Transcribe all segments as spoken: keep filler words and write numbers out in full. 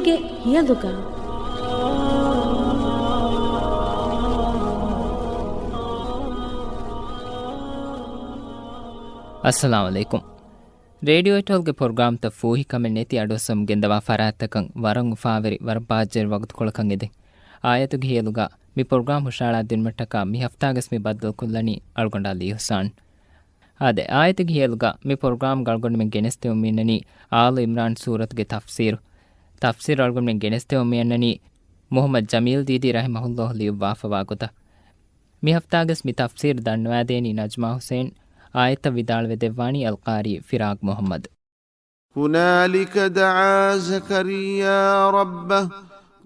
ގެ ހިޔަލުގަ. އައްސަލާމު ޢަލައިކުމް. ރޭޑިއޯ އެޓޯލްގެ ޕްރޮގްރާމްތައް ފޫހިކަމެއް ނެތި އަޑުއައްސަމުން ގެންދަވާ ފަރާތްތަކަށް ވަރަށް އުފާވެރި، ވަރަށް ބާއްޖަވެރި ވަގުތުކޮޅަކަށް އެދެން. އާޔަތުގެ ހިޔަލުގަ މި ޕްރޮގްރާމް ހުށައަޅާ ދިނުމަށްޓަކާ މި ހަފްތާގަސް މި ބައްދަލުކޮށްލަނީ އަޅުގަނޑު ޢަލީ ހުސާން. އާދެ، އާޔަތުގެ ހިޔަލުގަ މި ޕްރޮގްރާމްގަ އަޅުގަނޑުމެން ގެނެސްދެމުން މިއަންނަނީ އާލު އިމްރާން ސޫރަތުގެ ތަފްސީރު. ތަފްސީރު އަޅުގަނޑުމެން ގެނެސްދެމުން މިއަންނަނީ މުޙައްމަދު ޖަމީލް ދީދީ ރަޙިމަހުﷲ ލިޔުއްވާފަވާ ގޮތަށް. މި ހަފްތާގަސް މި ތަފްސީރު ދަންނަވާދޭނީ ނަޖްމާ ޙުސެން. އާޔަތްތައް ވިދާޅުވެދެއްވާނީ އަލްޤާރީ ފިރާގް މުޙައްމަދު. هنالك دعا زكريا ربه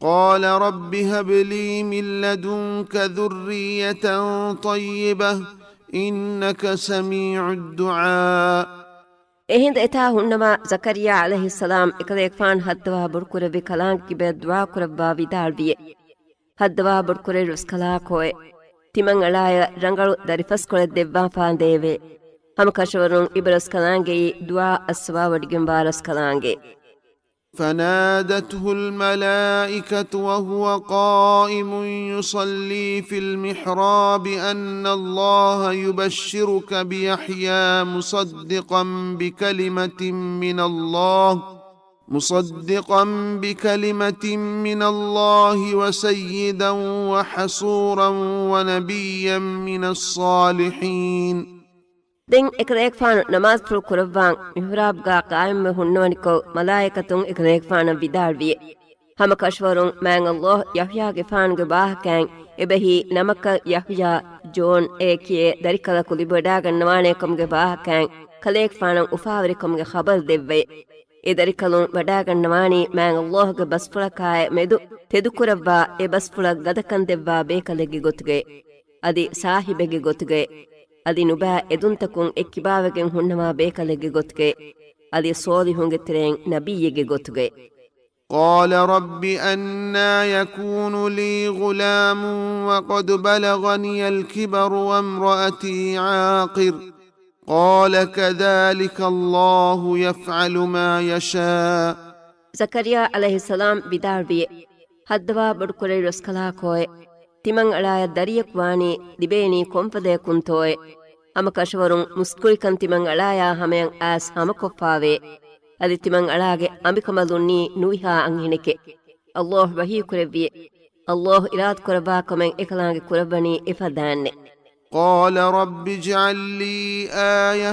قال رب هب لي من لدنك ذرية طيبة إنك سميع الدعاء. އެހިނދު އެތާ ހުންނަވާ ޒަކަރިޔާ ޢަލައިހިއްސަލާމް އެކަލޭގެފާނު ހައްދަވާ ބޮޑުކުރެއްވި ކަލާނގެ ކިބައިން ދުޢާ ކުރައްވާ ވިދާޅުވިއެ. ހައްދަވާ ބޮޑުކުރެއްވި ރަސްކަލާކޯއެ. ތިމަން އަޅާޔަށް ރަނގަޅު ދަރިފަސްކޮޅެއް ދެއްވާފާނދޭވެ. ހަމަކަށަވަރުން އިބަރަސްކަލާނގެއީ ދުޢާ އައްސަވާވޮޑިގެންވާ ރަސްކަލާނގެ. فنادته الملائكة وهو قائم يصلي في المحراب أن الله يبشرك بيحيى مصدقا بكلمة من الله، مصدقا بكلمة من الله وسيدا وحصورا ونبيا من الصالحين. ދެން އެކަލޭގެފާނު ނަމާދުފުޅު ކުރައްވާން މިޙްރާބްގާ ޤާއިމްވެ ހުންނަވަނިކޮށް، މަލާއިކަތުން އެކަލޭގެފާނަށް ވިދާޅުވިއެ. ހަމަކަށަވަރުން މާތް ﷲ ޔަޙްޔާގެފާނުގެ ވާހަކައިން އެބަހީ ނަމަކަށް ޔަޙްޔާ، ޖޯން އޭ ކިޔޭ ދަރިކަލަކު ލިބިވަޑާގަންނަވާނޭކަމުގެ ވާހަކައިން ކަލޭގެފާނަށް އުފާވެރިކަމުގެ ޚަބަރު ދެއްވައެ. އެ ދަރިކަލުން ވަޑާގަންނަވާނީ މާތް ﷲ ގެ ބަސްފުޅަކާއި މެދު ތެދުކުރައްވާ، އެ ބަސްފުޅަށް ގަދަކަން ދެއްވާ ބޭކަލެއްގެ ގޮތުގައި. އަދި ސާހިބެއްގެ ގޮތުގައި، އަދި ނުބައި އެދުންތަކުން އެއްކިބާވެގެން ހުންނަވާ ބޭކަލެއްގެ ގޮތުގައި، އަދި ޞާލިޙުންގެ ތެރެއިން ނަބިއްޔެއްގެ ގޮތުގައި. قال رب أنى يكون لي غلام وقد بلغني الكبر وامرأتي عاقر قال كذلك الله يفعل ما يشاء. ޒަކަރިޔާ ޢަލައިހިއްސަލާމް ވިދާޅުވިއެ. ހައްދަވާ ބޮޑުކުރެއްވި ރަސްކަލާކޯއެ. ތިމަން އަޅާޔަށް ދަރިޔަކު ވާނީ ލިބޭނީ ކޮންފަދަޔަކުންތޯއެ؟ ހަމަކަށަވަރުން މުސްކުޅިކަން ތިމަން އަޅާޔާ ހަމަޔަށް އައިސް ހަމަކޮށްފާވޭ. އަދި ތިމަން އަޅާގެ އަނބިކަނބަލުންނީ ނުވިހާ އަންހެނެކޭ. ﷲ ވަޙީ ކުރެއްވިއެ. ﷲ އިރާދަކުރައްވާ ކަމެއް އެކަލާނގެ ކުރައްވަނީ އެފަދައިންނެ. قال رب اجعل لي آية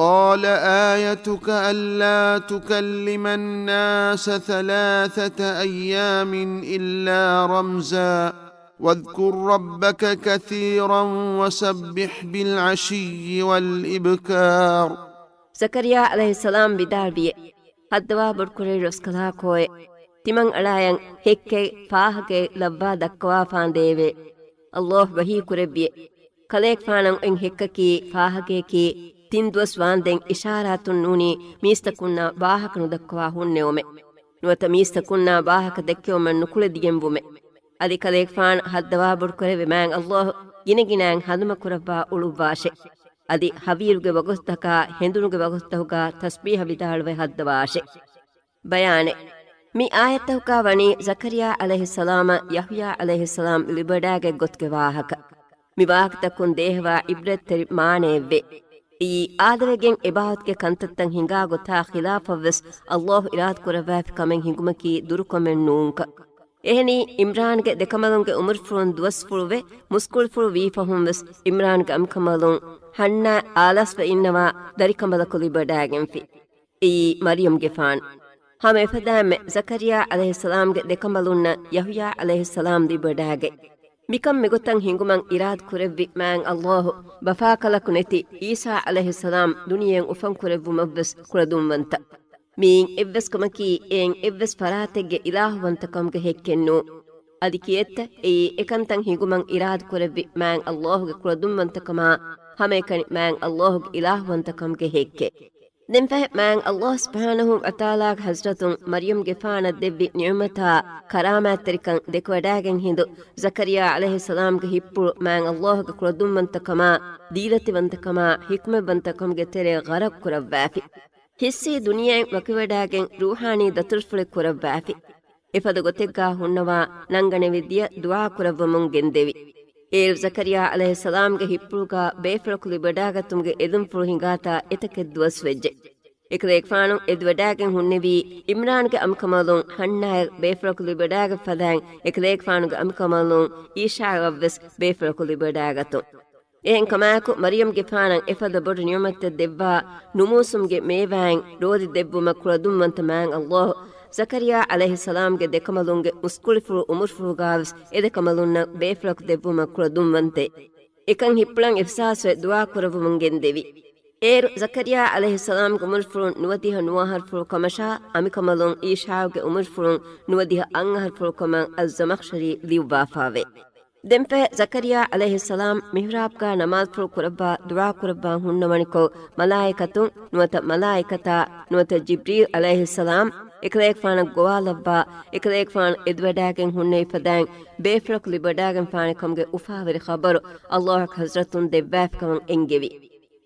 قال آيتك ألا تكلم الناس ثلاثة أيام إلا رمزا واذكر ربك كثيرا وسبح بالعشي والإبكار. ޒަކަރިޔާ ޢަލައިހިއްސަލާމް ވިދާޅުވިއެ. ހައްދަވާ ބޮޑުކުރެއްވި ރަސްކަލާކޯއެ. ތިމަން އަޅާޔަށް ހެއްކެއް ފާހަގައެއް ލައްވާ ދައްކަވާފާނދޭވެ. ﷲ ވަޙީ ކުރެއްވިއެ. ކަލޭގެފާނަށް އޮތް ހެއްކަކީ ފާހަގަޔަކީ ތިން ދުވަސް ވާންދެން އިޝާރާތުން ނޫނީ މީސްތަކުންނާ ވާހަކަ ނުދައްކަވާ ހުންނެވުމެއް. ނުވަތަ މީސްތަކުންނާ ވާހަކަ ދެއްކެވުމަށް ނުކުޅެދިޔަންވުމެއް. އަދި ކަލޭގެފާން ހައްދަވާ ބޮޑުކުރެއްވި މާތް ﷲ ގިނަގިނައިން ހަނދުމަކުރައްވާ އުޅުއްވާށެ. އަދި ހަވީރުގެ ވަގުތުތަކާ ހެނދުނުގެ ވަގުތުތަކުގާ ތަސްބީޙަ ވިދާޅުވެ ހައްދަވާށެ. ބަޔާނެއް. މި އާޔަތްތަކުގާ ވަނީ ޒަކަރިޔާ ޢަލައިހިއްސަލާމަށް ޔަޙްޔާ ޢަލައިހިއްސަލާމް ލިބިވަޑާގަތް ގޮތުގެ ވާހަކަ. މި ވާހަކަތަކުން ދޭހަވާ ޢިބްރަތްތެރި މާނައެއްވޭ. އެއީ އާދަވެގެން އެބާވަތުގެ ކަންތައްތައް ހިނގާ ގޮތާ ޚިލާފަށްވެސް ﷲ އިރާދަކުރައްވާފި ކަމެއް ހިނގުމަކީ ދުރުކަމެއް ނޫންކަން. އެހެނީ، އިމްރާންގެ ދެކަނބަލުންގެ އުމުރުފުޅުން ދުވަސްފުޅުވެ، މުސްކުޅިފުޅު ވީފަހުންވެސް އިމްރާންގެ އަނބިކަނބަލުން ހަންނާ އާލާސްވެ އިންނަވާ ދަރިކަނބަލަކު ލިބިވަޑާގެންފި. އެއީ މަރްޔަމްގެފާނު. ހަމަ އެފަދައިންމެ ޒަކަރިޔާ ޢަލައިހިއްސަލާމްގެ ދެކަނބަލުންނަށް ޔަޙްޔާ ޢަލައިހިއްސަލާމް ލިބިވަޑާގަތް. މިކަން މިގޮތަށް ހިނގުމަށް އިރާދަކުރެއްވި މާތް ﷲ ބަފާކަލަކު ނެތި ޢީސާ ޢަލައިހިއްސަލާމް ދުނިޔެއަށް އުފަންކުރެއްވުމަށްވެސް ކުޅަދުންވަންތަ. މިއިން އެއްވެސް ކަމަކީ، އެއިން އެއްވެސް ފަރާތެއްގެ އިލާހުވަންތަކަމުގެ ހެއްކެއް ނޫން. އަދި ކިއެއްތަ އެއީ އެކަންތައް ހިނގުމަށް އިރާދަކުރެއްވި މާތް ﷲގެ ކުޅަދުންވަންތަކަމާ، ހަމައެކަނި މާތް ﷲގެ އިލާހުވަންތަކަމުގެ ހެއްކެއް. ދެންފަހެ މާތް ﷲ ސުބްޙާނަހޫ ވަތަޢާލާގެ ޙަޟްރަތުން މަރްޔަމްގެފާނަށް ދެއްވި ނިޢުމަތާ ކަރާމާތްތެރިކަން ދެކެވަޑާގެން ހިނދު، ޒަކަރިޔާ ޢަލައިހިއްސަލާމްގެ ހިތްޕުޅު މާތް ﷲގެ ކުޅަދުންވަންތަކަމާ، ދީލަތިވަންތަކަމާ، ޙިކްމަތްވަންތަކަމުގެ ތެރޭ ޣަރަޤު ކުރައްވާފި. ހިއްސީ ދުނިޔެއިން ވަކިވެވަޑައިގެން ރޫޙާނީ ދަތުރުފުޅެއް ކުރައްވާފި. އެފަދަ ގޮތެއްގާ ހުންނަވާ ނަންގަނެވި ދިޔަ ދުޢާ ކުރައްވަމުން ގެންދެވި. އޭރު ޒަކަރިޔާ ޢަލައިހިއްސަލާމްގެ ހިތްޕުޅުގާ ބޭފުޅަކު ލިބިވަޑައިގަތުމުގެ އެދުންފުޅު ހިނގާތާ އެތަކެއް ދުވަސް ވެއްޖެ. އެކަލޭގެފާނު އެދިވަޑައިގެން ހުންނެވީ އިމްރާންގެ އަނބިކަނބަލުން ޙަންނާޔަށް ބޭފުޅަކު ލިބިވަޑައިގަތް ފަދައިން، އެކަލޭގެފާނުގެ އަނބިކަނބަލުން އީޝާއަށްވެސް ބޭފުޅަކު ލިބިވަޑައިގަތުން. އެހެން ކަމާއެކު، މަރިޔަމްގެފާނަށް އެފަދަ ބޮޑު ނިޢުމަތެއް ދެއްވާ ނުމޫސުމްގެ މޭވާއިން ރޯދި ދެއްވުމަށް ކުޅަދުންވަންތަ މާތް ﷲ ޒަކަރިޔާ ޢަލައިހިއްސަލާމްގެ ދެކަނބަލުންގެ މުސްކުޅިފުޅު އުމުރުފުޅުގާވެސް އެދެކަނބަލުންނަށް ބޭފުޅަކު ދެއްވުމަށް ކުޅަދުންވަންތޭ. އެކަން ހިތްޕުޅަށް އިޙްސާސްވެ ދުޢާ ކުރައްވަމުން ގެންދެވި. އޭރު ޒަކަރިޔާ ޢަލައިހިއްސަލާމްގެ އުމުރުފުޅުން ނުވަދިހަ ނުވަ އަހަރުފުޅު ކަމަށާ، އަނބިކަނބަލުން އީޝާގެ އުމުރުފުޅުން ނުވަދިހަ އަށް އަހަރުފުޅު ކަމަށް އައްޒަމަޚްޝަރީ ލިޔުއްވާފާވޭ. ދެންފަހެ ޒަކަރިޔާ ޢަލައިހިއްސަލާމް މިޙްރާބްގާ ނަމާދުފުޅު ކުރައްވާ ދުޢާ ކުރައްވާ ހުންނަވަނިކޮށް، މަލާއިކަތުން ނުވަތަ މަލާއިކަތާ ނުވަތަ ޖިބްރީލް ޢަލައިހިއްސަލާމް އެކަލޭގެފާނަށް ގޮވާލައްވާ، އެކަލޭގެފާނު އެދިވަޑައިގެން ހުންނެވި ފަދައިން ބޭފުޅަކު ލިބިވަޑައިގެންފާނެ ކަމުގެ އުފާވެރި ޚަބަރު ﷲ އަކް ޙަޟްރަތުން ދެއްވާފިކަމަށް އެންގެވި.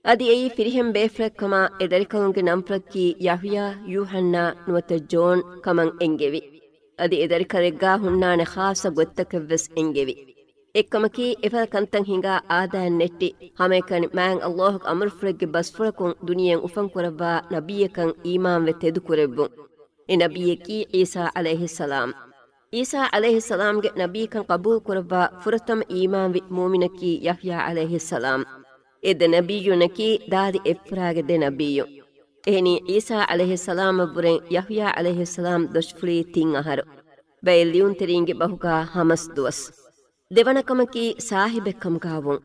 އަދި އެއީ ފިރިހެން ބޭފުޅެއްކަމާ، އެ ދަރިކަލުންގެ ނަންފުޅަކީ ޔަޙްޔާ، ޔޫޙަންނާ ނުވަތަ ޖޯން ކަމަށް އެންގެވި. އަދި އެ ދަރިކަލެއްގާ ހުންނާނެ ޚާއްޞަ ގޮތްތަކެއްވެސް އެންގެވި. އެއްކަމަކީ، އެފަދަ ކަންތައް ހިނގާ އާދައިން ނެއްޓި، ހަމައެކަނި މާތް ﷲ އަކް އަމުރުފުޅެއްގެ ބަސްފުޅަކުން ދުނިޔެއިން އުފަން ކުރައްވާ ނަބިއްޔަކަށް އީމާންވެ ތެދުކުރެއްވުން. އެ ނަބިއްޔަކީ ޢީސާ ޢަލައިހިއްސަލާމް. ޢީސާ ޢަލައިހިއްސަލާމްގެ ނަބީކަން ޤަބޫލުކުރައްވާ ފުރަތަމަ އީމާންވި މުއުމިނަކީ ޔަޙްޔާ ޢަލައިހިއްސަލާމް. އެ ދެ ނަބިއްޔުންނަކީ ދާދި އެއްފުރާގެ ދެ ނަބިއްޔުން. އެހެނީ، ޢީސާ ޢަލައިހިއްސަލާމަށްވުރެން ޔަޙްޔާ ޢަލައިހިއްސަލާމް ދޮށްފުޅީ ތިން އަހަރު. ބައެއް ލިޔުންތެރީންގެ ބަހުގާ ހަމަސް ދުވަސް. ދެވަނަ ކަމަކީ ސާހިބެއްކަމުގާވުން.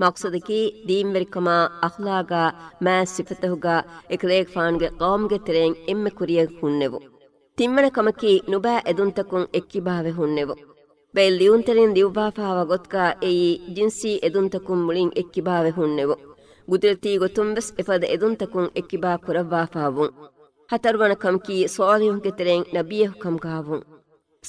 މަޤްޞަދަކީ ދީންވެރިކަމާ އަޚްލާގާ މާތް ސިފަތަކުގާ އެކަލޭގެފާނުގެ ޤައުމުގެ ތެރެއިން އެންމެ ކުރިޔަށް ހުންނެވުން. ތިންވަނަ ކަމަކީ ނުބައި އެދުންތަކުން އެއްކިބާވެ ހުންނެވުން. ބައެއް ލިޔުންތެރިން ލިޔުއްވާފާވާ ގޮތުގާ އެއީ ޖިންސީ އެދުންތަކުން މުޅިން އެއްކިބާވެ ހުންނެވުން. ޤުދުރަތީ ގޮތުން ވެސް އެފަދަ އެދުންތަކުން އެއްކިބާ ކުރައްވާފާވުން. ހަތަރުވަނަ ކަމަކީ ޞާލިޙުންގެ ތެރެއިން ނަބިއްޔަކު ކަމުގާވުން.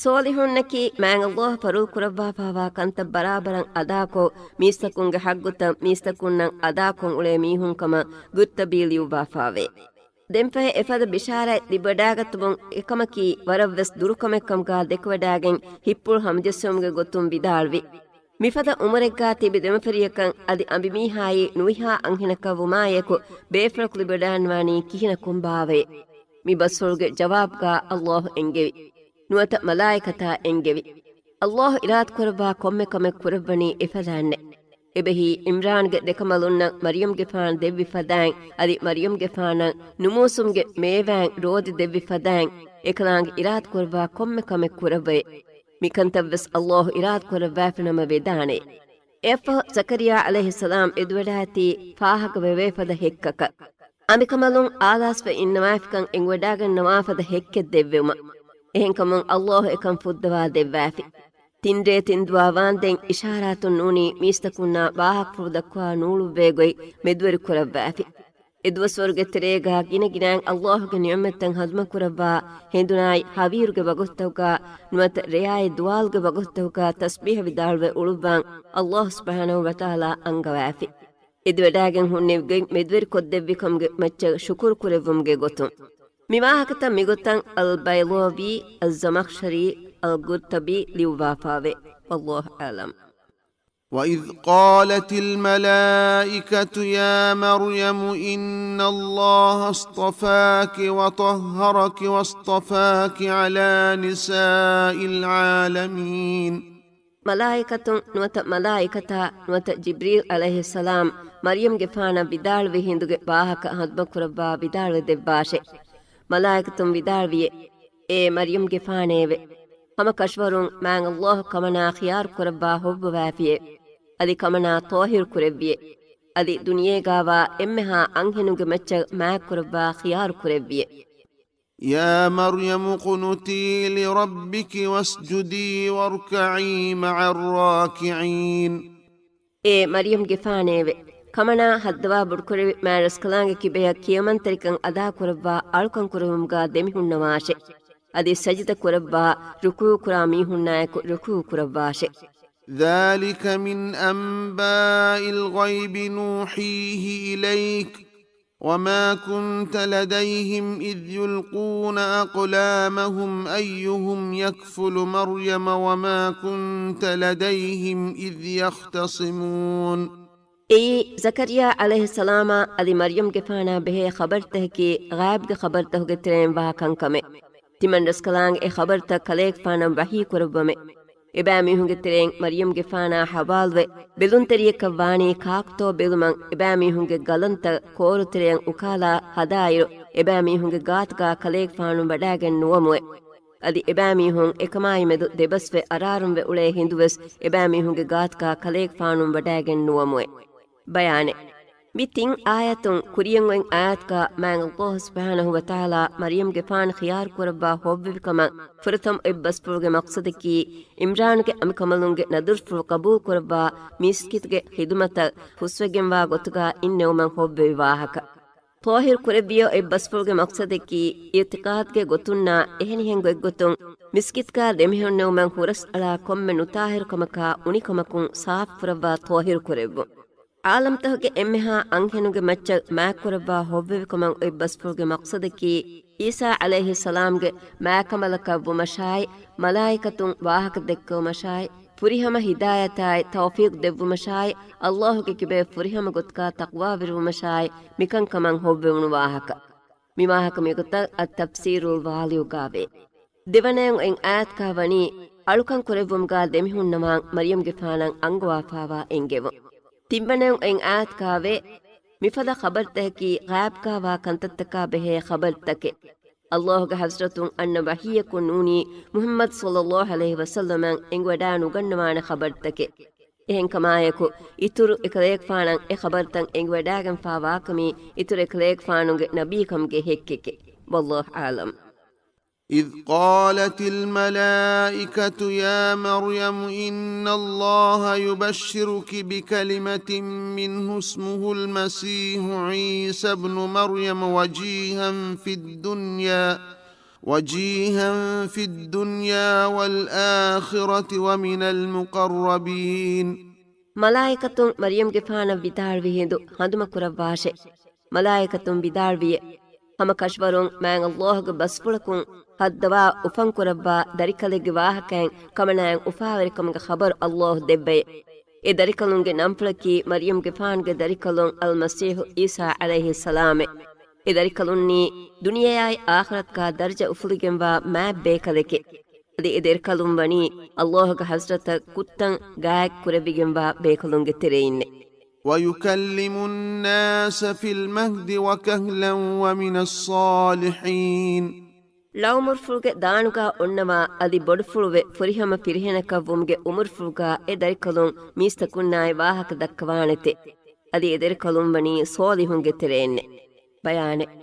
ޞާލިޙުންނަކީ މާތް ﷲ ފަރުޟު ކުރައްވާފާވާ ކަންތައް ބަރާބަރަށް އަދާކޮށް، މީސްތަކުންގެ ޙައްޤުތައް މީސްތަކުންނަށް އަދާކޮށް އުޅޭ މީހުން ކަމަށް ޤުރްޠުބީ ލިޔުއްވާފާވޭ. ދެންފަހެ އެފަދަ ބިޝާރަތް ލިބިވަޑައިގަތުމުން އެކަމަކީ ވަރަށްވެސް ދުރުކަމެއްކަމުގާ ދެކިވަޑައިގެން ހިތްޕުޅު ހަމަޖެއްސެވުމުގެ ގޮތުން ވިދާޅުވި. މިފަދަ އުމުރެއްގާ ތިބި ދެމަފިރިޔަކަށް އަދި އަނބިމީހާއީ ނުވިހާ އަންހެނަކަށް ވުމާއެކު ބޭފުޅަކު ލިބިވަޑައިގަންނަވާނީ ކިހިނަކުންބާވައޭ؟ މި ބަސްފުޅުގެ ޖަވާބުގާ ﷲ އެންގެވި. ނުވަތަ މަލާއިކަތާ އެންގެވި. ﷲ އިރާދަކުރައްވާ ކޮންމެ ކަމެއް ކުރައްވަނީ އެފަދައިންނޭ. އެބަހީ، ޢިމްރާންގެ ދެކަނބަލުންނަށް މަރްޔަމްގެފާނު ދެއްވި ފަދައިން، އަދި މަރްޔަމްގެފާނަށް ނުމޫސުމްގެ މޭވާއިން ރޯދި ދެއްވި ފަދައިން، އެކަލާނގެ އިރާދަކުރައްވާ ކޮންމެ ކަމެއް ކުރައްވައޭ. މިކަންތައްވެސް ﷲ އިރާދަކުރައްވާފިނަމަ ވެދާނެ. އެއަށްފަހު ޒަކަރިޔާ ޢަލައިހިއްސަލާމް އެދިވަޑައިތީ ފާހަގަވެވޭ ފަދަ ހެއްކަކަށް. އަނބިކަނބަލުން އާލާސްވެ އިންނަވާފިކަން އެނގިވަޑައިގަންނަވާ ފަދަ ހެއްކެއް ދެއްވެވުމަށް. އެހެންކަމުން ﷲ އެކަން ފުއްދަވާ ދެއްވާފި. ތިންރޭ ތިންދުވާ ވާންދެން އިޝާރާތުން ނޫނީ މީސްތަކުންނާ ވާހަކަފުޅު ދައްކަވާ ނޫޅުއްވޭ ގޮތް މެދުވެރި ކުރައްވާފި. އެ ދުވަސްވަރުގެ ތެރޭގާ ގިނަ ގިނައިން ﷲ ގެ ނިޢުމަތްތައް ހަޟްމަ ކުރައްވާ، ހެނދުނާއި ހަވީރުގެ ވަގުތުތަކުގާ ނުވަތަ ރެޔާއި ދުވާލުގެ ވަގުތުތަކުގާ ތަސްބީޙަ ވިދާޅުވެ އުޅުއްވާން ﷲ ސުބްޙާނަހޫ ވަތަޢާލާ އަންގަވާފި. އެދިވަޑައިގެން ހުންނެވި ގޮތް މެދުވެރިކޮށްދެއްވިކަމުގެ މައްޗަށް ޝުކުރު ކުރެއްވުމުގެ ގޮތުން. މި ވާހަކަތައް މިގޮތަށް އަލްބައިޟާވީ، އައްޒަމަޚްޝަރީ، އަލްޤުރްޠުބީ ލިޔުއްވާފާވޭ. ވައްލާހު އަޢްލަމް. وإذ قالت الملائكة يا مريم إن الله اصطفاك وطهرك واصطفاك على نساء العالمين. މަލާއިކަތުން ނުވަތަ މަލާއިކަތާ ނުވަތަ ޖިބްރީލް ޢަލައިހިއްސަލާމް މަރްޔަމްގެފާނަށް ވިދާޅުވި ހިނދުގެ ވާހަކަ ހަނދުމަ ކުރައްވާ ވިދާޅުވެ ދެއްވާށެ. މަލާއިކަތުން ވިދާޅުވިއެ، އޭ މަރްޔަމްގެފާނޭވެ! ހަމަ ކަށަވަރުން މާތް ﷲ ކަމަނާ ޚިޔާރު ކުރައްވާ ހޮއްވަވާފިއެ. އަދި ކަމަނާ ޠާހިރު ކުރެއްވިއެ. އަދި ދުނިޔޭގާވާ އެންމެހާ އަންހެނުންގެ މައްޗަށް މާތް ކުރައްވާ ޚިޔާރު ކުރެއްވިއެ. يا مريم اقنتي لربك واسجدي واركعي مع الراكعين. އޭ މަރްޔަމްގެފާނޭވެ! ކަމަނާ ހައްދަވާ ބޮޑުކުރެވި މާތް ރަސްކަލާނގެ ކިބަޔަށް ކިޔަމަންތެރިކަން އަދާކުރައްވާ އަޅުކަން ކުރެވުމުގާ ދެމިހުންނަވާށެ. އަދި ސަޖިދަ ކުރައްވާ، ރުކޫޢު ކުރާ މީހުންނާއެކު ރުކޫޢު ކުރައްވާށެ. ذلك من أنباء الغيب نوحيه إليك وما كنت لديهم إذ يلقون أقلامهم أيهم يكفل مريم وما كنت لديهم إذ يختصمون. އެއީ، ޒަކަރިޔާ ޢަލައިހިއްސަލާމާ އަދި މަރްޔަމްގެފާނާ ބެހޭ ޚަބަރުތަކަކީ، ޣައިބުގެ ޚަބަރުތަކުގެ ތެރެއިން ވާ ކަންކަމެއް. ތިމަން ރަސްކަލާނގެ އެ ޚަބަރުތައް ކަލޭގެފާނަށް ވަޙީ ކުރައްވަމެ. އެބައިމީހުންގެ ތެރެއިން މަރްޔަމްގެފާނާ ހަވާލުވެ، ބެލުންތެރިޔަކަށް ވާނީ ކާކުތޯ ބެލުމަށް އެބައިމީހުންގެ ގަލަންތައް ކޯރުތެރެއަށް އުކާލާ ހަދާއިރު، އެބައިމީހުންގެ ގާތުގާ ކަލޭގެފާނު ވަޑައިގެން ނުވަމުވެ. އަދި އެބައިމީހުން އެކަމާއި މެދު ދެބަސްވެ އަރާރުންވެ އުޅޭ ހިނދުވެސް އެބައިމީހުންގެ ގާތުގާ ކަލޭގެފާނު ވަޑައިގެން ނުވަމުވެ. ބަޔާނެއް. މި ތިން އާޔަތުން ކުރިޔަށް އޮތް އާޔަތުގާ މާތް ﷲ ސުބްޙާނަހޫ ވަތަޢާލާ މަރްޔަމްގެފާނު ޚިޔާރު ކުރައްވާ ހޮއްވެވިކަމަށް ފުރަތަމަ އޮތް ބަސްފުޅުގެ މަޤްޞަދަކީ، އިމްރާނުގެ އަނބިކަނބަލުންގެ ނަދުރުފުޅު ޤަބޫލު ކުރައްވާ މީސްކިތުގެ ޚިދުމަތަށް ހުސްވެގެންވާ ގޮތުގާ އިންނެވުމަށް ހޮއްވެވި ވާހަކަ. ޠާހިރު ކުރެއްވިޔޯ އޮތް ބަސްފުޅުގެ މަޤްޞަދަކީ، އިޢުތިޤާދުގެ ގޮތުންނާ އެހެނިހެން ގޮތްގޮތުން މިސްކިތުގާ ދެމިހުންނެވުމަށް ހުރަސްއަޅާ ކޮންމެ ނުޠާހިރުކަމަކާ އުނިކަމަކުން ސާފުކުރައްވާ ޠާހިރު ކުރެއްވުން. ޢާލަމްތަކުގެ އެންމެހާ އަންހެނުންގެ މައްޗަށް މާތްކުރައްވާ ހޮއްވެވިކަމަށް އޮތް ބަސްފުޅުގެ މަޤްޞަދަކީ، ޢީސާ ޢަލައިހިއްސަލާމްގެ މާތްކަނބަލަކަށްވުމަށާއި، މަލާއިކަތުން ވާހަކަ ދެއްކެވުމަށާއި، ފުރިހަމަ ހިދާޔަތާއި ތައުފީޤު ދެއްވުމަށާއި، ﷲގެ ކިބައިން ފުރިހަމަ ގޮތުގާ ތަޤްވާވެރިވުމަށާއި، މިކަންކަމަށް ހޮއްވެވުނު ވާހަކަ. މި ވާހަކަ މިގޮތަށް އައްތަފްސީރުލް ވާލިއުގާވޭ. ދެވަނައަށް އޮތް އާޔަތުގާ ވަނީ، އަޅުކަން ކުރެއްވުމުގާ ދެމިހުންނަމާ މަރްޔަމްގެފާނަށް އަންގަވާފާވާ އެންގެވުން. ތިންވަނައަށް އޮތް އާޔަތުގާވޭ، މިފަދަ ޚަބަރުތަކަކީ ޣައިބުގާވާ ކަންތައްތަކާ ބެހޭ ޚަބަރުތަކެއް. ﷲގެ ޙަޟްރަތުން އަންނަ ވަޙީއަކުން ނޫނީ މުޙައްމަދު ޞައްލައްލާހު ޢަލައިހި ވަސައްލަމަށް އެނގިވަޑާ ނުގަންނަވާނެ ޚަބަރުތަކެއް. އެހެންކަމާއެކު، އިތުރު އެކަލޭގެފާނަށް އެ ޚަބަރުތައް އެނގިވަޑާގެންފާވާކަމީ އިތުރު އެކަލޭގެފާނުގެ ނަބީކަމުގެ ހެއްކެކޭ. ވައްލާހު އަޢްލަމް. إذ قالت الملائكة يا مريم إن الله يبشرك بكلمة منه اسمه المسيح عيسى ابن مريم وجيها في الدنيا وجيها في الدنيا والآخرة ومن المقربين. މަލާއިކަތުން މަރްޔަމްގެފާނަށް ވިދާޅުވި ހިނދު ހަނދުމަކުރައްވާށެ. މަލާއިކަތުން ވިދާޅުވިއެ، ހަމަ ކަށަވަރުން މާތް ﷲގެ ބަސްފުޅަކުން ހައްދަވާ އުފަންކުރައްވާ ދަރިކަލެއްގެ ވާހަކައިން ކަމަނާއަށް އުފާވެރިކަމުގެ ޚަބަރު ﷲ ދެއްވައެ. އެ ދަރިކަލުންގެ ނަންފުޅަކީ މަރްޔަމްގެފާނުގެ ދަރިކަލުން އަލްމަސީޙު ޢީސާ ޢަލައިހިއްސަލާމެ. އެ ދަރިކަލުންނީ ދުނިޔެއާއި އާޚިރަތުގާ ދަރަޖަ އުފުލިގެންވާ މާތް ބޭކަލެކެ. އަދި އެ ދަރިކަލުން ވަނީ ﷲގެ ޙަޟްރަތަށް ކުށްތައް ގާތް ކުރެވިގެންވާ ބޭކަލުންގެ ތެރެއިންނެ. ويكلم الناس في المهد وكهلا ومن الصالحين. ޅައުމުރުފުޅުގެ ދާނުގާ އޮންނަވާ އަދި ބޮޑުފުޅުވެ ފުރިހަމަ ފިރިހެނަކަށްވުމުގެ އުމުރުފުޅުގާ އެ ދަރިކަލުން މީސްތަކުންނާއި ވާހަކަ ދައްކަވާނެތެ. އަދި އެ ދަރިކަލުން ވަނީ ޞާލިޙުންގެ ތެރެއިންނެ. ބަޔާނެއް.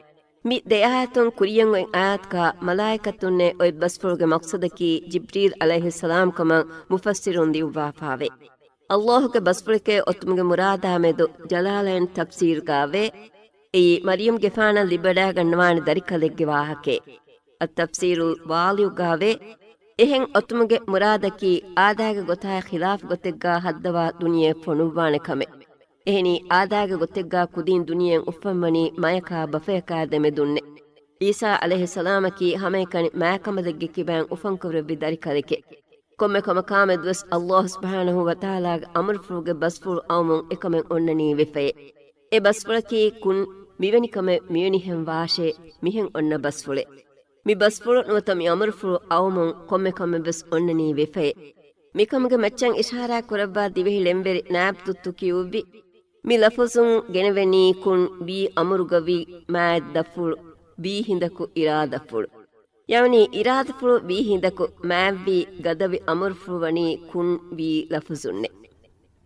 މި ދެ އާޔަތުން ކުރިޔަށް އޮތް އާޔަތުގާ މަލާއިކަތުންނޭ އޮތް ބަސްފުޅުގެ މަޤްޞަދަކީ ޖިބްރީލް ޢަލައިހިއްސަލާމް ކަމަށް މުފައްސިރުން ލިޔުއްވާފާވޭ. ﷲގެ ބަސްފުޅެކޭ އޮތުމުގެ މުރާދާ މެދު ޖަލާލައިން ތަފްސީރުގާވޭ. އެއީ މަރްޔަމްގެފާނަށް ލިބިވަޑާގަންނަވާނެ ދަރިކަލެއްގެ ވާހަކައެއް. އައްތަފްސީރުލް ވާލިއުގާވޭ. އެހެން އޮތުމުގެ މުރާދަކީ އާދައިގެ ގޮތާއި ޚިލާފު ގޮތެއްގާ ހައްދަވާ ދުނިޔެއަށް ފޮނުއްވާނެ ކަމެއް. އެހެނީ، އާދައިގެ ގޮތެއްގާ ކުދީން ދުނިޔެއަށް އުފަންވަނީ މަޔަކާ ބަފަޔަކާ ދެމެދުންނެ. ޢީސާ ޢަލައިހިއްސަލާމަކީ ހަމައެކަނި މާތްކަނބަލެއްގެ ކިބައިން އުފަންކުރެއްވި ދަރިކަލެކެ. ކޮންމެ ކަމަކާ މެދުވެސް ﷲ ސުބްޙާނަހޫ ވަތަޢާލާގެ އަމުރުފުޅުގެ ބަސްފުޅު އައުމުން އެކަމެއް އޮންނަނީ ވެފައޭ. އެ ބަސްފުޅަކީ ކުން، މިވެނި ކަމެއް މިވެނިހެން ވާށޭ، މިހެން އޮންނަ ބަސްފުޅެއް. މި ބަސްފުޅު ނުވަތަ މި އަމުރުފުޅު އައުމުން ކޮންމެ ކަމެއް ވެސް އޮންނަނީ ވެފައޭ. މިކަމުގެ މައްޗަށް އިޝާރާތް ކުރައްވާ ދިވެހި ޅެންވެރި ނާއިބް ދުއްތު ކިޔުއްވި، މި ލަފުޒުން ގެނެވެނީ ކުން ވީ އަމުރުގަ ވީ މާތް ދަފުޅު ވީ ހިނދަކު އިރާދަފުޅު. ޔަޢުނީ އިރާދަފުޅު ވީ ހިނދަކު މާތްވީ ގަދަވި އަމުރުފުޅު ވަނީ ކުން ވީ ލަފުޒުންނެ.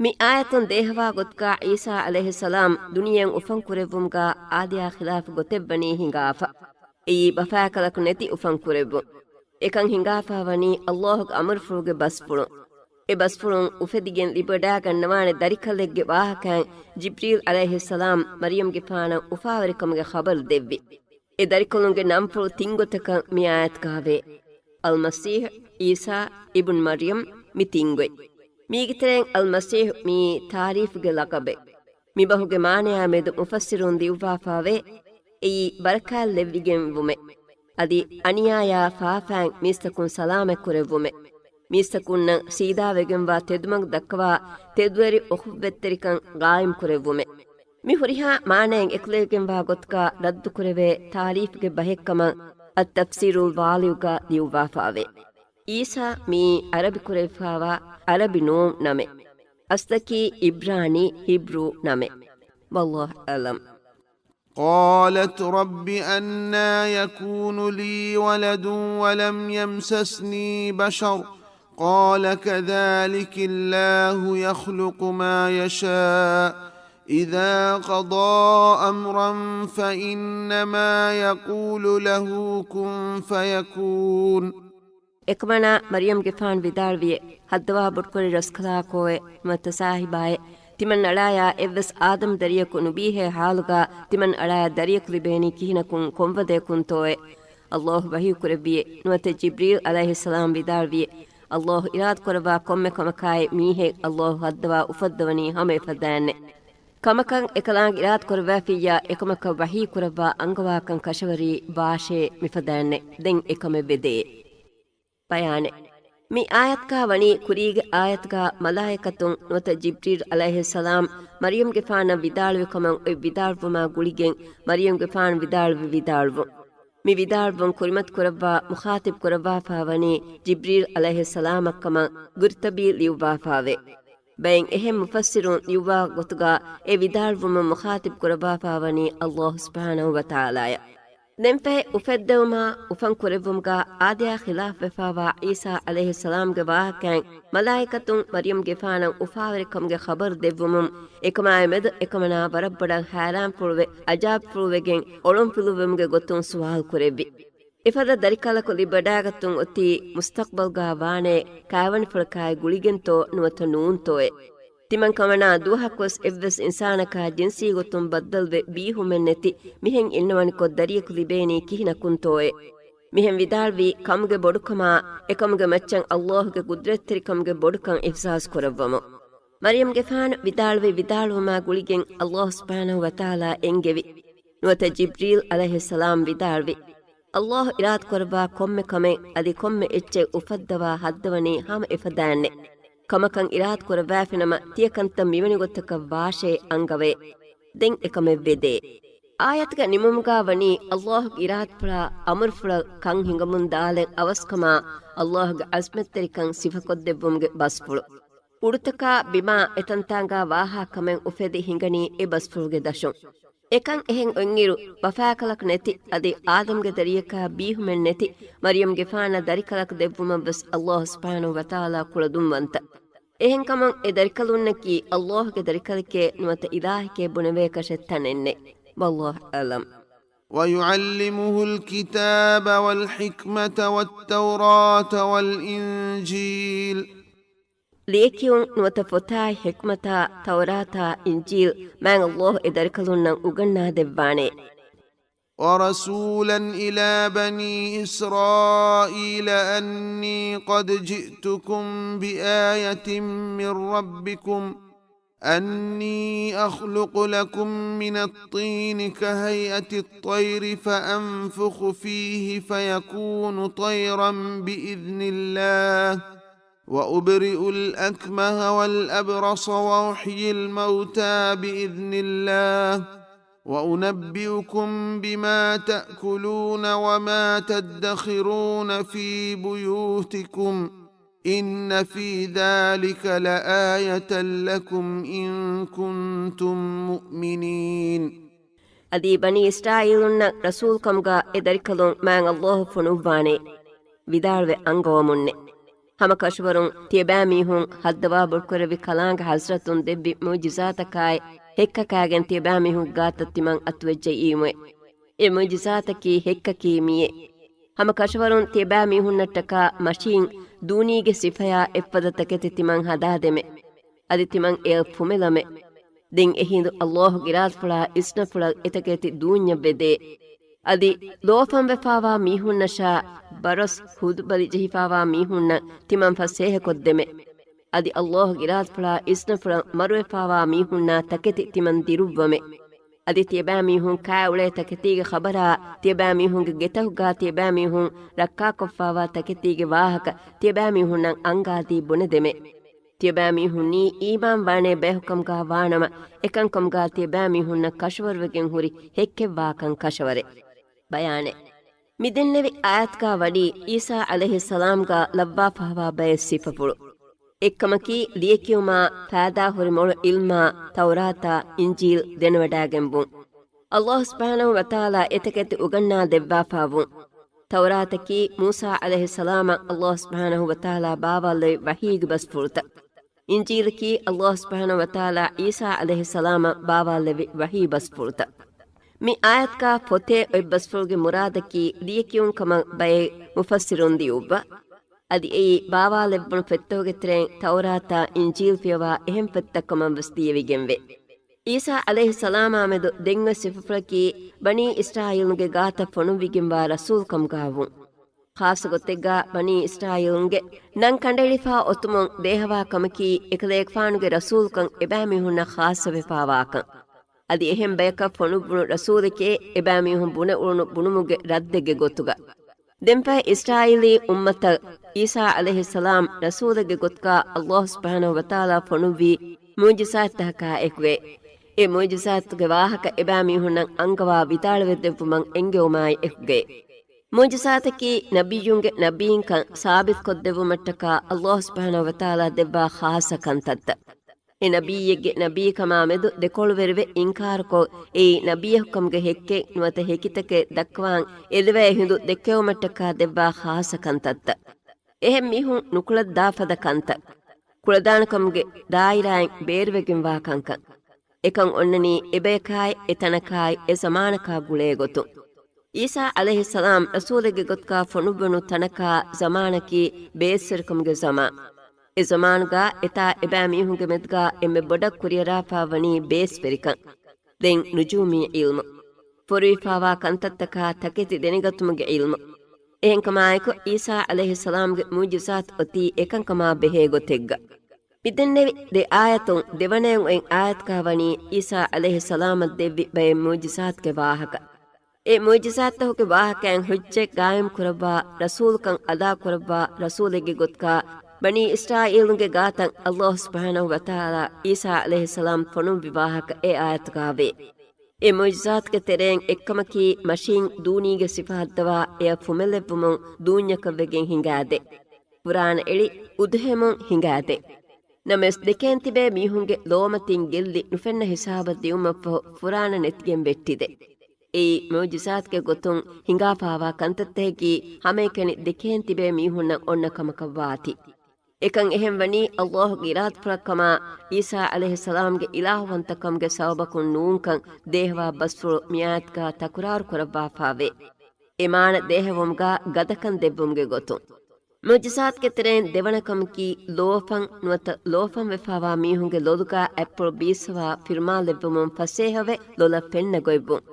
މި އާޔަތުން ދޭހަވާ ގޮތުގާ ޢީސާ ޢަލައިހިއްސަލާމް ދުނިޔެއަށް އުފަން ކުރެއްވުމުގާ އާދަޔާ ޚިލާފު ގޮތެއްވަނީ ހިނގާފަ. އެއީ ބަފާކަލަކު ނެތި އުފަން ކުރެއްވުން. އެކަން ހިނގާފާ ވަނީ ﷲގެ އަމުރުފުޅުގެ ބަސްފުޅުން. އެ ބަސްފުޅުން އުފެދިގެން ލިބިވަޑާގަންނަވާނެ ދަރިކަލެއްގެ ވާހަކައިން ޖިބްރީލް ޢަލައިހިއްސަލާމް މަރްޔަމްގެފާނަށް އުފާވެރިކަމުގެ ޚަބަރު ދެއްވި. އެ ދަރިކަލުންގެ ނަންފުޅު ތިން ގޮތަކަށް މި އާޔަތުގާވޭ. އަލްމަސީޙް، ޢީސާ، އިބްނު މަރްޔަމް، މި ތިން ގޮތް. މީގެ ތެރެއިން އަލްމަސީޙް މީ ތާރީފުގެ ލަޤަބެއް. މިބަހުގެ މާނަޔާ މެދު މުފައްސިރުން ލިޔުއްވާފާވޭ، އެއީ ބަރަކާތް ލެއްވިގެން ވުމެ. އަދި އަނިޔާޔާ ފާފައިން މީސްތަކުން ސަލާމަތް ކުރެއްވުމެ. މީސްތަކުންނަށް ސީދާވެގެންވާ ތެދުމަގު ދައްކަވާ ތެދުވެރި އުޚުއްވަތްތެރިކަން ގާއިމް ކުރެއްވުމެ. މި ހުރިހާ މާނައިން އެކުލެވިގެންވާ ގޮތުގަ ރައްދުކުރެވޭ ތާރީފްގެ ބަހެއްކަމަށް އައްތަފްސީރުލް ވާލިއުގަ ލިޔުއްވާފާވޭ. އީސާ މިއީ ޢަރަބި ކުރެވިފާވާ ޢަރަބި ނޫން ނަމެއް. އަސްލަކީ ޢިބްރާނީ، ހިބްރޫ، ނަމެއް. والله أعلم. قالت رب أنى يكون لي ولد ولم يمسسني بشر قال كذلك الله يخلق ما يشاء إذا قضى أمرا فإنما يقول له كن فيكون. އެކަމަނާ މަރިޔަމްގެފާނު ވިދާޅުވިއޭ، ހައްދަވާ ބޮޑުކުރި ރަސްކަލާކޯއޭ، ނުވަތަ ސާހިބާއޭ، ތިމަން އަޅާޔާ އެއްވެސް އާދަމް ދަރިޔަކު ނުބީހޭ ޙާލުގަ ތިމަން އަޅާޔަށް ދަރިޔަކު ލިބޭނީ ކިހިނަކުން ކޮންވަދެޔަކުންތޯއޭ؟ ﷲ ވަޙީކުރެއްވިއޭ، ނުވަތަ ޖިބްރީލް ޢަލައިހިއްސަލާމް ވިދާޅުވިއޭ، ﷲ އިރާދަކުރައްވާ ކޮންމެ ކަމަކާއި މީހެއް ﷲ ހައްދަވާ އުފައްދަވަނީ ހަމަ އެފަދައިންނޭ. ކަމަކަށް އެކަލާނގެ އިރާދަކުރައްވާފިއްޔާ އެކަމަކަށް ވަޙީކުރައްވާ އަންގަވާކަން ކަށަވަރީ ވާށޭ މިފަދައިންނޭ. ދެން އެކަމެއް ވެދޭ. ބަޔާނެއް. މި އާޔަތުގަ ވަނީ ކުރީގެ އާޔަތުގަ މަލާއިކަތުން ނުވަތަ ޖިބްރީލް ޢަލައިހިއްސަލާމް މަރިޔަމްގެފާނަށް ވިދާޅުވި ކަމަށް އޮތް ވިދާޅުވުމާ ގުޅިގެން މަރިޔަމްގެފާނު ވިދާޅުވި ވިދާޅުވުން. މި ވިދާޅުވުން ކުރިމަތި ކުރައްވާ މުޚާޠިބް ކުރައްވާފާ ވަނީ ޖިބްރީލް ޢަލައިހިއްސަލާމަށްކަމަށް ގުރްޠަބީ ލިޔުއްވާފާވޭ. ބައެއް އެހެން މުފައްސިރުން ލިޔުއްވާ ގޮތުގަ އެ ވިދާޅުވުމުން މުޚާޠިބް ކުރައްވާފާ ވަނީ ﷲ ސުބްޙާނަހޫ ވަތަޢާލާޔަށް. ދެންފަހެ އުފެއްދެވުމާ އުފަން ކުރެއްވުމުގަ އާދަޔާ ޚިލާފްވެފާވާ ޢީސާ ޢަލައިހިއްސަލާމްގެ ވާހަކައިން މަލާއިކަތުން މަރިޔަމްގެފާނަށް އުފާވެރިކަމުގެ ޚަބަރު ދެއްވުމުން އެކަމާއި މެދު އެކަމަނާ ވަރަށްބޮޑަށް ހައިރާންފުޅުވެ، އަޖާބްފުޅުވެގެން އޮޅުންފިލުއްވުމުގެ ގޮތުން ސުވާލު ކުރެއްވި. އެފަދަ ދަރިކަލަކު ލިބިވަޑައިގަތުން އޮތީ މުސްތަޤްބަލްގަ ވާނޭ ކާވެނިފުޅަކާއި ގުޅިގެންތޯ ނުވަތަ ނޫންތޯއޭ؟ ތިމަން ކަމަނާ ދުވަހަކުވެސް އެއްވެސް އިންސާނަކާ ޖިންސީ ގޮތުން ބައްދަލުވެ ބީހުމެއްނެތި މިހެން އިންނަވަނިކޮށް ދަރިޔަކު ލިބޭނީ ކިހިނަކުންތޯއޭ؟ މިހެން ވިދާޅުވީ ކަމުގެ ބޮޑުކަމާ، އެކަމުގެ މައްޗަށް ﷲގެ ޤުދްރަތްތެރިކަމުގެ ބޮޑުކަން އިޙްސާސް ކުރައްވަމުން. މަރިޔަމްގެފާނު ވިދާޅުވި ވިދާޅުވުމާ ގުޅިގެން ﷲ ސުބްޙާނަހޫ ވަތަޢާލާ އެންގެވި. ނުވަތަ ޖިބްރީލް ޢަލައިހިއްސަލާމް ވިދާޅުވި، ﷲ އިރާދަކުރައްވާ ކޮންމެ ކަމެއް އަދި ކޮންމެ އެއްޗެއް އުފައްދަވާ ހައްދަވަނީ ހަމަ އެފަދައިންނޭ. ކަމަކަށް އިރާދަކުރައްވާފިނަމަ ތިޔަކަންތައް މިވެނި ގޮތަކަށް ވާށޭ އަންގަވޭ. ދެން އެކަމެއް ވެދޭ. އާޔަތުގެ ނިމުމުގަ ވަނީ ﷲގެ އިރާދަފުޅާ އަމުރުފުޅަށް ކަން ހިނގަމުން ދާލެއް އަވަސްކަމާ ﷲގެ ޢަޒްމަތްތެރިކަން ސިފަކޮށްދެއްވުމުގެ ބަސްފުޅު. އުޑުތަކާ ބިމާ އެތަންތާނގާ ވާހާ ކަމެއް އުފެދި ހިނގަނީ އެ ބަސްފުޅުގެ ދަށުން. އެކަން އެހެން އޮތްއިރު، ބަފާކަލަކު ނެތި އަދި އާދަމްގެ ދަރިޔަކާ ބީހުމެއް ނެތި މަރިޔަމްގެފާނަށް ދަރިކަލަކު ދެއްވުމަށްވެސް ﷲ ސުބްޙާނަހޫ ވަތަޢާލާ ކުޅަދުންވަންތަ. އެހެންކަމުން އެ ދަރިކަލުންނަކީ ﷲގެ ދަރިކަލެކޭ ނުވަތަ އިލާހެކޭ ބުނެވޭކަށެއް ތަނެއްނެތް. والله أعلم. ويعلمه الكتاب والحكمة والتوراة والإنجيل. ލިޔެކިޔުން ނުވަތަ ފޮތާއި ޙިކްމަތާ، ތައުރާތާ، އިންޖީލް، މާތް ﷲ އެ ދަރިކަލުންނަށް އުގަންނާދެއްވާނެ. ورسولا إلى بني إسرائيل أني قد جئتكم بآية من ربكم أني أخلق لكم من الطين كهيئة الطير فأنفخ فيه فيكون طيرا بإذن الله وأبرئ الأكمه والأبرص وأحيي الموتى بإذن الله وأنبئكم بما تأكلون وما تدخرون في بيوتكم إن في ذلك لآية لكم إن كنتم مؤمنين. އަދި ބަނީ އިސްރާއީލުންނަށް ރަސޫލުކަމުގަ އެ ދަރިކަލުން މާތް ﷲ ފޮނުއްވާނެ. ވިދާޅުވެ އަންގަވަމުންނެ. ހަމަ ކަށަވަރުން ތިޔަބައިމީހުން ހައްދަވާ ބޮޑުކުރެއްވި ކަލާނގެ ޙަޟްރަތުން ދެއްވި މުޢުޖިޒާތަކާއި، ހެއްކަކާގެން ތިޔަބައިމީހުންގެ ގާތަށް ތިމަން އަތުވެއްޖައީމުއެ. އެ މުޢުޖިޒާތަކީ ހެއްކަކީ މިއެ. ހަމަ ކަށަވަރުން ތިޔަބައިމީހުންނަށްޓަކާ މަށީން ދޫނީގެ ސިފަޔާ އެއްފަދަ ތަކެތި ތިމަން ހަދާދެމެ. އަދި ތިމަން އެއަށް ފުމެލަމެ. ދެން އެހިނދު ﷲގެ އިރާދަފުޅާ އިސްނަފުޅަށް އެތަކެތި ދޫންޏަށް ވެދޭ. އަދި ލޯފަންވެފާވާ މީހުންނަށާ ބަރޮސް ހުދުބަލި ޖެހިފާވާ މީހުންނަށް ތިމަން ފަސޭހަކޮށްދެމެ. އަދި ﷲ ގެ އިރާދަފުޅާ އިސްނަފުޅަށް މަރުވެފާވާ މީހުންނާ ތަކެތި ތިމަން ދިރުއްވަމެ. އަދި ތިޔަބައިމީހުން ކާއުޅޭ ތަކެތީގެ ޚަބަރާ ތިޔަބައިމީހުންގެ ގެތަކުގާ ތިޔަބައިމީހުން ރައްކާކޮށްފާވާ ތަކެތީގެ ވާހަކަ ތިޔަބައިމީހުންނަށް އަންގާދީ ބުނެދެމެ. ތިޔަބައިމީހުންނީ އީމާންވާނޭ ބަޔަކުކަމުގާ ވާނަމަ، އެކަންކަމުގާ ތިޔަބައިމީހުންނަށް ކަށަވަރުވެގެން ހުރި ހެއްކެއްވާކަން ކަށަވަރެއް. ބަޔާނެއް. މި ދެންނެވި އާޔަތުގާ ވަނީ އީސާ ޢަލައިހިއްސަލާމްގާ ލައްވާފައިވާ ބައެއް ސިފަފުޅު. އެއްކަމަކީ، ލިޔެކިޔުމާ ފައިދާހުރި މޮޅު ޢިލްމާ، ތައުރާތާ އިންޖީލް ދެނެވަޑައިގެންވުން. ﷲ ސުބްޙާނަހޫ ވަތަޢާލާ އެތަކެތި އުގަންނާ ދެއްވާފައިވުން. ތައުރާތަކީ މޫސާ ޢަލައިހިއްސަލާމަށް ﷲ ސުބްޙާނަހޫ ވަތަޢާލާ ބާވާލެއްވި ވަޙީގެ ބަސްފުޅުތައް. އިންޖީލަކީ ﷲ ސުބްޙާނަހޫ ވަތަޢާލާ ޢީސާ ޢަލައިހިއްސަލާމަށް ބާވާލެއްވި ވަޙީ ބަސްފުޅުތައް. މި އާޔަތުގާ ފޮތޭ އޮތް ބަސްފުޅުގެ މުރާދަކީ ލިޔެކިޔުން ކަމަށް ބައެއް މުފައްސިރުން ލިޔުއްވާ. އަދި އެއީ ބާވާލެއްވުނު ފޮތްތަކުގެ ތެރެއިން ތައުރާތާ އިންޖީލް ފިޔަވާ އެހެން ފޮތްތައް ކަމަށް ވެސް ލިޔެވިގެންވޭ. ޢީސާ ޢަލައިހިއްސަލާމާމެދު ދެން އޮތް ސިފަފުޅަކީ ބަނީ އިސްރާއީލުންގެ ގާތަށް ފޮނުއްވިގެންވާ ރަސޫލުކަމުގާވުން. ޚާއްޞަ ގޮތެއްގާ ބަނީ އިސްރާއީލުންގެ ނަން ކަނޑައެޅިފާ އޮތުމުން ދޭހަވާ ކަމަކީ، އެކަލޭގެފާނުގެ ރަސޫލުކަން އެބައިމީހުންނަށް ޚާއްޞަވެފާވާކަން. އަދި އެހެން ބަޔަކަށް ފޮނުއްވުނު ރަސޫލެކޭ އެބައިމީހުން ބުނެ އުޅުނު ބުނުމުގެ ރައްދެއްގެ ގޮތުގަ. ދެންފަހެ އިސްރާއީލީ އުއްމަތަށް ޢީސާ ޢަލައިހިއްސަލާމް ރަސޫލެއްގެ ގޮތުގަ ﷲ ސުބްޙާނަހޫ ވަތަޢާލާ ފޮނުއްވީ މުޢުޖިޒާތްތަކާ އެކުގައި. އެ މުޢުޖިޒާތުގެ ވާހަކަ އެބައިމީހުންނަށް އަންގަވާ ވިދާޅުވެދެއްވުމަށް އެންގެވުމާއި އެކުގައި. މުޢުޖިޒާތަކީ ނަބިއްޔުންގެ ނަބީންކަން ސާބިތުކޮށްދެއްވުމަށްޓަކާ ﷲ ސުބްޙާނަހޫ ވަތަޢާލާ ދެއްވާ ޚާއްޞަ ކަންތައްތައް. އެ ނަބިއްޔެއްގެ ނަބީކަމާމެދު ދެކޮޅުވެރިވެ އިންކާރުކޮށް، އެއީ ނަބިއްޔަކުކަމުގެ ހެއްކެއް ނުވަތަ ހެކިތަކެއް ދައްކަވާން އެލެވޭ ހިނދު ދެއްކެވުމަށްޓަކާ ދެއްވާ ޚާއްޞަ ކަންތައްތައް. އެހެން މީހުން ނުކުޅައްދާފަދަ ކަންތައް. ކުޅަދާނަކަމުގެ ދާއިރާއިން ބޭރުވެގެންވާ ކަންކަން. އެކަން އޮންނަނީ އެބަޔަކާއި، އެތަނަކާއި، އެ ޒަމާނަކާ ގުޅޭ ގޮތުން. ޢީސާ ޢަލައިހިއްސަލާމް ރަސޫލެއްގެ ގޮތުގާ ފޮނުއްވުނު ތަނަކާ ޒަމާނަކީ ބޭސްވެރިކަމުގެ ޒަމާން. އެ ޒަމާނުގާ އެތާ އެބައިމީހުންގެ މެދުގާ އެންމެ ބޮޑަށް ކުރިއަރާފާވަނީ ބޭސްވެރިކަން. ދެން ނުޖޫމީ ޢިލްމު. ފޮރުވިފާވާ ކަންތައްތަކާ ތަކެތި ދެނެގަތުމުގެ ޢިލްމު. އެހެންކަމާއެކު، ޢީސާ ޢަލައިހިއްސަލާމްގެ މުޢުޖިޒާތު އޮތީ އެކަންކަމާ ބެހޭ ގޮތެއްގަ. މިދެންނެވި ދެ އާޔަތުން ދެވަނައަށް އޮތް އާޔަތުގާ ވަނީ ޢީސާ ޢަލައިހިއްސަލާމަށް ދެއްވި ބައެއް މުޢުޖިޒާތުގެ ވާހަކަ. އެ މުޢުޖިޒާތުތަކުގެ ވާހަކައިން ޙުއްޖަތް ގާއިމް ކުރައްވާ، ރަސޫލުކަން އަދާ ކުރައްވާ ރަސޫލެއްގެ ގޮތުގާ ބަނީ އިސްރާއީލުންގެ ގާތަށް ﷲ ސުބްޙާނަހޫ ވަތަޢާލާ ޢީސާ ޢަލައިހިއްސަލާމް ފޮނުއްވި ވާހަކަ އެ އާޔަތުގާ ވޭ. އެ މުޢުޖިޒާތުގެ ތެރެއިން އެއްކަމަކީ، މަށީން ދޫނީގެ ސިފަ ހައްދަވާ އެއަށް ފުމެލެއްވުމުން ދޫންޏަކަށްވެގެން ހިނގާދޭ. ފުރާނަ އެޅި އުދުހެމުން ހިނގާދޭ. ނަމަވެސް، ދެކޭން ތިބޭ މީހުންގެ ލޯމަތިން ގެއްލި ނުފެންނަ ހިސާބަށް ދިއުމަށްފަހު ފުރާނަ ނެތިގެން ވެއްޓިދޭ. އެއީ މުޢުޖިޒާތުގެ ގޮތުން ހިނގާފާވާ ކަންތައްތަކަކީ، ހަމައެކަނި ދެކޭން ތިބޭ މީހުންނަށް އޮންނަ ކަމަކަށް ވާތީ. އެކަން އެހެން ވަނީ، ﷲ ގެ އިރާދަފުޅަށް ކަމާ، ޢީސާ ޢަލައިހިއްސަލާމްގެ އިލާހުވަންތަކަމުގެ ސަބަބަކުން ނޫންކަން ދޭހަވާ ބަސްފުޅު މިއާޔަތުގާ ތަކުރާރު ކުރައްވާފާވޭ. އެ މާނަ ދޭހަވުމުގާ ގަދަކަން ދެއްވުމުގެ ގޮތުން. މުޢުޖިޒާތުގެ ތެރެއިން ދެވަނަ ކަމަކީ، ލޯފަން ނުވަތަ ލޯފަން ވެފާވާ މީހުންގެ ލޮލުގާ އަތްޕުޅު ބީއްސަވާ ފިރުމާލެއްވުމުން ފަސޭހަވެ ލޮލަށް ފެންނަ ގޮތްވުން.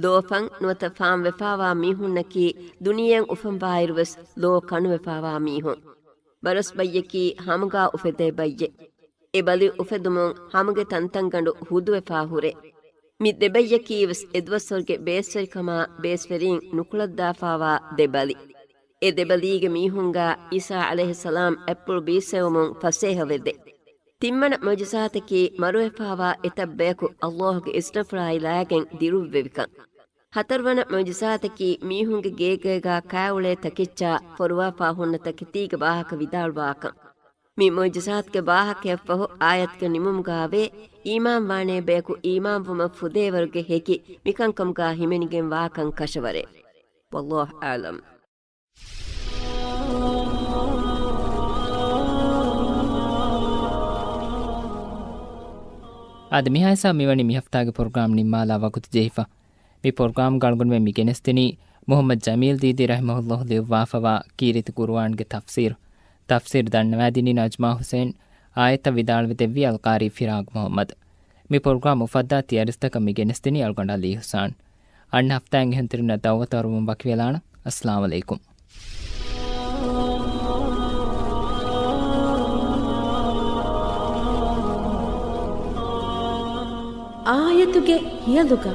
ލޯފަން ނުވަތަ ފާން ވެފާވާ މީހުންނަކީ، ދުނިޔެއަށް އުފަންވާއިރުވެސް ލޯ ކަނުވެފާވާ މީހުން. ބަރަސް ބައްޔަކީ ހަމުގާ އުފެދޭ ބައްޔެއް. އެ ބަލި އުފެދުމުން ހަމުގެ ތަންތަންގަނޑު ހުދުވެފާ ހުރޭ. މި ދެބައްޔަކީވެސް އެދުވަސްވަރުގެ ބޭސްވެރިކަމާ ބޭސްވެރީން ނުކުޅައްދާފާވާ ދެ ބަލި. އެ ދެ ބަލީގެ މީހުންގާ ޢީސާ ޢަލައިހިއްސަލާމް އަތްޕުޅު ބީއްސެވުމުން ފަސޭހަވެދޭ. ތިންވަނަ މުޢުޖިޒާތަކީ މަރުވެފާވާ އެތައް ބަޔަކު ﷲ ގެ އިޒްނަފުޅާއި ލާގެން ދިރުއްވެވިކަން. ހަތަރުވަނަ މުޢުޖިޒާތަކީ މީހުންގެ ގޭގޭގާ ކާއުޅޭ ތަކެއްޗާ ފޮރުވާފާ ހުންނަ ތަކެތީގެ ވާހަކަ ވިދާޅުވާކަން. މި މުޢުޖިޒާތުގެ ވާހަކަޔަށްފަހު އާޔަތުގެ ނިމުމުގާވޭ، އީމާންވާނޭ ބަޔަކު އީމާންވުމަށް ފުދޭވަރުގެ ހެކި މިކަންކަމުގާ ހިމެނިގެން ވާކަން ކަށަވަރޭ. ވައްލާހު އަޢްލަމް. އާދެ، މިހާހިސާބަށް މިވަނީ މިހަފްތާގެ ޕްރޮގްރާމް ނިންމާލާ ވަގުތު ޖެހިފަ. މި ޕްރޮގްރާމްގަ އަޅުގަނޑުމެން މި ގެނެސްދިނީ މުޙައްމަދު ޖަމީލް ދީދީ ރަޙިމަހުﷲ ލިޔުއްވާފަވާ ކީރިތި ޤުރުއާންގެ ތަފްސީރު. ތަފްސީރު ދަންނަވާދިނީ ނަޖްމާ ޙުސައިން، އާޔަތްތައް ވިދާޅުވެދެއްވީ އަލްޤާރީ ފިރާގް މުޙައްމަދު. މި ޕްރޮގްރާމް އުފައްދާ ތިޔަރިސް ދައްކަ މި ގެނެސްދިނީ އަޅުގަނޑު ޢަލީ ޙުސާން. އަންނަ ހަފްތާއިން އެހުން ތިރިންނަށް ދަޢުވަތު އަރުވުން ވަކިވެލާނަން. އައްސަލާމު ޢަލައިކުމް. އާޔަތުގެ ހިޔަލުގަ